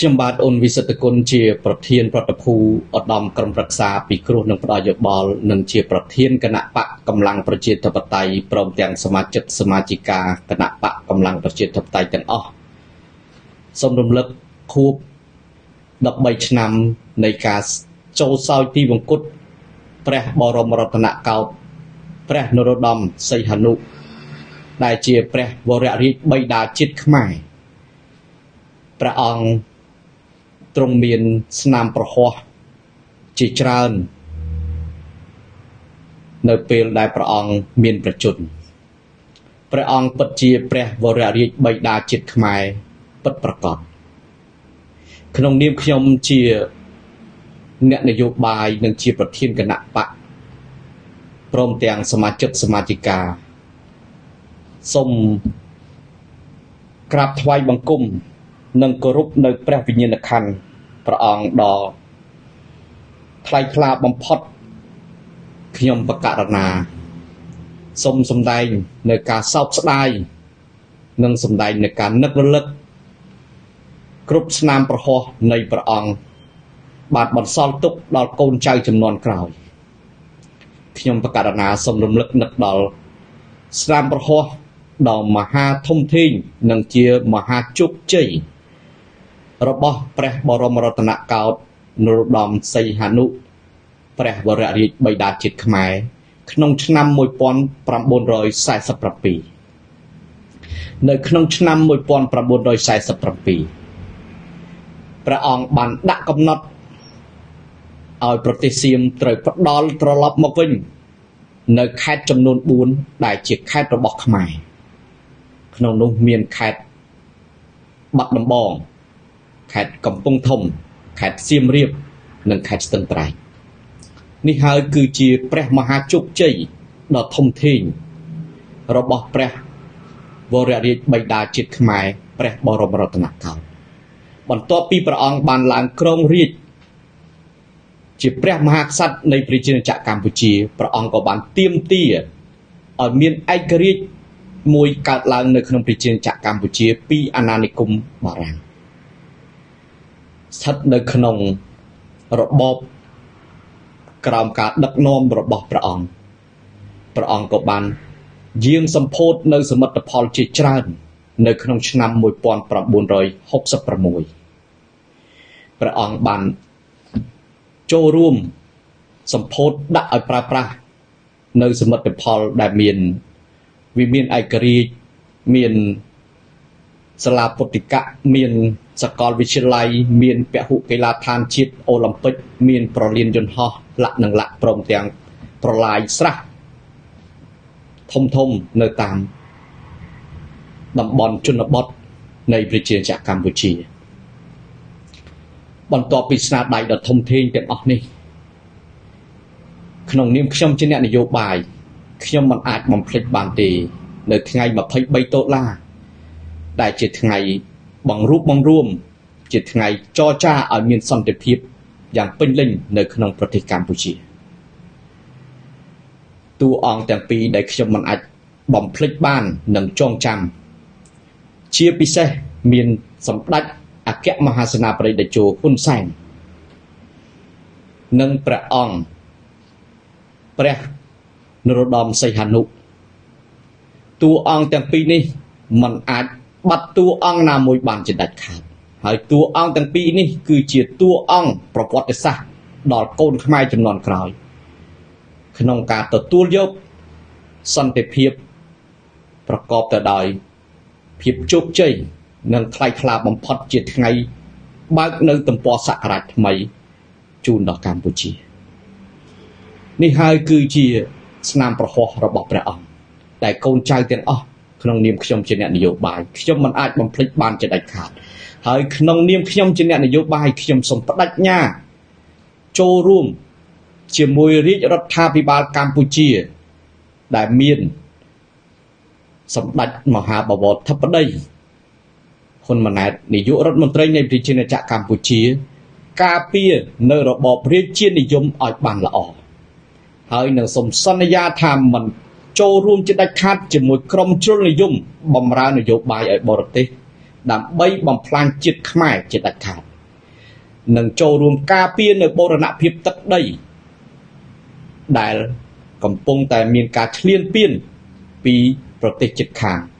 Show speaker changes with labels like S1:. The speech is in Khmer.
S1: ខ្ញុំបាទអ៊ុនវិសិទ្ធគុណជាប្រធានប្រតិភូឧត្តមក្រុមប្រឹក្សាពិគ្រោះនិងផ្ដល់យោបល់និងជាប្រធានគណៈបកកម្លាំងប្រជាធិបតេយ្យព្រមទាំងសមាជិកសមាជិកាគណៈបកកម្លាំងប្រជាធិបតេយ្យទាំងអស់សូមរំលឹកខួប13ឆ្នាំនៃការចូលសោយទីវង្គតព្រះបរមរតនកោដ្ឋព្រះនរោត្តមសីហនុដែលជាព្រះវររាជបិតាជាតិខ្មែរព្រះអង្គទ្រង់មានស្នាមប្រហោះជាច្រើននៅពេលដែលព្រះអង្គមានប្រជញ្ញព្រះអង្គពិតជាព្រះវររាជបិតាជាតិខ្មែរពិតប្រាកដក្នុងនាមខ្ញុំជាអ្នកនយោបាយនិងជាប្រធានគណៈបកព្រមទាំងសមាជិកសមាជិកាសូមក្រាបថ្វាយបង្គំនិងគោរពនៅព្រះវិញ្ញាណក្ខន្ធព្រះអង្គដ៏ថ្លៃថ្លាបំផុតខ្ញុំបកករណាសូមសម្ដែងនៅការសោកស្ដាយនិងសម្ដែងនៅការនឹករលឹកគ្រប់ស្នាមប្រហោះនៃព្រះអង្គបានបន្សល់ទុកដល់កូនចៅចំនួនក្រោយខ្ញុំបកករណាសូមរំលឹកនឹកដល់ស្នាមប្រហោះដ៏មហាធំធេងនិងជាមហាជោគជ័យរបស់ព្រះបរមរតនកោដ្ឋនរោត្តមសីហនុព្រះវររាជបិតាជាតិខ្មែរក្នុងឆ្នាំ1947នៅក្នុងឆ្នាំ1947ព្រះអង្គបានដាក់កំណត់ឲ្យប្រទេសសៀមត្រូវផ្ដល់ត្រឡប់មកវិញនៅខេត្តចំនួន4ដែលជាខេត្តរបស់ខ្មែរក្នុងនោះមានខេត្តបាត់ដំបងខេត្តកំពង់ធំខេត្តសៀមរាបនិងខេត្តស្ទឹងត្រែងនេះហើយគឺជាព្រះមហាជោគជ័យដ៏ធំធេងរបស់ព្រះវររាជបិតាជាតិខ្មែរព្រះបរមរតនកោដ្ឋបន្ទាប់ពីព្រះអង្គបានឡើងគ្រងរាជ្យជាព្រះមហាក្សត្រនៃប្រជាណាចក្រកម្ពុជាព្រះអង្គក៏បានទាមទារឲ្យមានឯករាជ្យមួយកើតឡើងនៅក្នុងប្រជាណាចក្រកម្ពុជាពីអាណានិគមបារាំងស្ថិតនៅក្នុងរបបក្រោមការដឹកនាំរបស់ព្រះអង្គព្រះអង្គក៏បានយាងសម្ពោធនៅសមិទ្ធផលជាច្រើននៅក្នុងឆ្នាំ1966ព្រះអង្គបានចូលរួមសម្ពោធដាក់ឲ្យប្រើប្រាស់នៅសមិទ្ធផលដែលមានវិមានឯករាជ្យមានសាលាពុទ្ធិកៈមានសាកលវិទ្យាល័យមានពហុកីឡាដ្ឋានជាតិអូឡ িম্ ពិកមានប្រលានយន្តហោះលាក់និងលាក់ព្រមទាំងប្រឡាយស្រះធំធំនៅតាមតំបន់ជនបទនៃប្រជាជាតិកម្ពុជាបន្ទាប់ពីស្នាដៃដ៏ធំធេងទាំងអស់នេះក្នុងនាមខ្ញុំជាអ្នកនយោបាយខ្ញុំមិនអាចបំភ្លេចបានទេនៅថ្ងៃ23តុលាដែលជាថ្ងៃបង្រួបបង្រួមជាថ្ងៃចរចាឲ្យមានសន្តិភាពយ៉ាងពេញលេញនៅក្នុងប្រទេសកម្ពុជាតួអង្គទាំងពីរដែលខ្ញុំមិនអាចបំភ្លេចបាននិងចងចាំជាពិសេសមានសម្ដេចអគ្គមហាសេនាបតីតេជោហ៊ុនសែននិងព្រះអង្គព្រះនរោត្តមសីហនុតួអង្គទាំងពីរនេះមិនអាចបាត់តួអង្គណាមួយបានជាដាច់ខាតហើយតួអង្គទាំងពីរនេះគឺជាតួអង្គប្រវត្តិសាស្ត្រដល់កូនខ្មែរជំនាន់ក្រោយក្នុងការទទួលយកសន្តិភាពប្រកបទៅដោយភាពជោគជ័យនិងថ្លៃថ្លាបំផុតជាថ្ងៃបើកនៅទំព័រសករាជថ្មីជូនដល់កម្ពុជានេះហើយគឺជាស្នាមប្រហោះរបស់ព្រះអង្គតែកូនចៅទាំងអស់ក្នុងនាមខ្ញុំជាអ្នកនយោបាយខ្ញុំមិនអាចបំភ្លេចបានជាដាច់ខាតហើយក្នុងនាមខ្ញុំជាអ្នកនយោបាយខ្ញុំសូមបដិញ្ញាចូលរួមជាមួយរាជរដ្ឋាភិបាលកម្ពុជាដែលមានសម្ដេចមហាបវរធិបតីហ៊ុនម៉ាណែតនាយករដ្ឋមន្ត្រីនៃប្រជាណាចក្រកម្ពុជាការពារនៅរបបរាជានិយមឲ្យបានល្អហើយនឹងសូមសន្យាថាមិនចូលរួមជាដាច់ខាតជាមួយក្រុមជ្រុលនិយមបំរើនយោបាយឲ្យបរទេសដើម្បីបំផ្លាញជាតិខ្មែរជាដាច់ខាត និងចូលរួមការពារនៅបូរណភាពទឹកដីដែលកំពុងតែមានការឈ្លានពានពីប្រទេសជិតខាង។